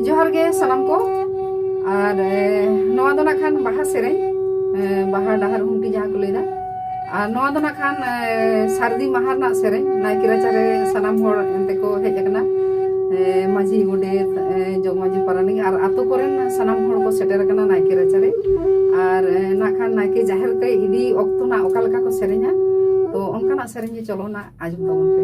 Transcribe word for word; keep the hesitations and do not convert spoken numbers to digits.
ᱡᱚᱦᱟᱨ ᱜᱮ ᱥᱟᱱᱟᱢ ᱠᱚ᱾ ᱟᱨ ᱮ, ᱱᱚᱣᱟ ᱫᱚ ᱱᱟᱜ ᱠᱷᱟᱱ ᱵᱟᱦᱟ ᱥᱮᱨᱮᱧ, ᱮ, ᱵᱟᱦᱟ ᱰᱟᱦᱟᱨ ᱦᱩᱱᱴᱤ ᱡᱟᱦᱟᱸ ᱠᱚ ᱞᱟᱹᱭᱫᱟ᱾ ᱟᱨ ᱱᱚᱣᱟ ᱫᱚ ᱱᱟᱜ ᱠᱷᱟᱱ ᱮ, ᱥᱟᱹᱨᱫᱤ ᱢᱟᱦᱟ ᱨᱮᱱᱟᱜ ᱥᱮᱨᱮᱧ᱾ ᱱᱟᱭᱠᱮ ᱨᱟᱪᱟᱨᱮ ᱥᱟᱱᱟᱢ ᱦᱚᱲ ᱮᱱᱛᱮ ᱠᱚ ᱦᱮᱡ ᱟᱠᱟᱱᱟ᱾ ᱮ, ᱢᱟᱹᱡᱷᱤ, ᱜᱚᱰᱮᱛ, ᱮ, ᱡᱚᱜᱽ ᱢᱟᱹᱡᱷᱤ, ᱯᱟᱨᱟᱱᱤᱠ ᱟᱨ ᱟᱛᱳ ᱠᱚᱨᱮᱱ ᱥᱟᱱᱟᱢ ᱦᱚᱲ ᱠᱚ ᱥᱮᱴᱮᱨ ᱟᱠᱟᱱᱟ ᱱᱟᱭᱠᱮ ᱨᱟᱪᱟᱨᱮ᱾ ᱟᱨ ᱮ, ᱱᱟᱜ ᱠᱷᱟᱱ ᱱᱟᱭᱠᱮ ᱡᱟᱦᱮᱨ ᱛᱮ ᱤᱫᱤ ᱚᱠᱛᱚ ᱱᱟᱜ ᱚᱠᱟ ᱞᱮᱠᱟ ᱠᱚ ᱥᱮᱨᱮᱧᱟ, ᱛᱚ ᱚᱱᱠᱟᱱᱟᱜ ᱥᱮᱨᱮᱧ ᱜᱮ ᱪᱚᱞᱚ ᱱᱟᱜ ᱟᱸᱡᱚᱢ ᱛᱟᱵᱚᱱ ᱯᱮ᱾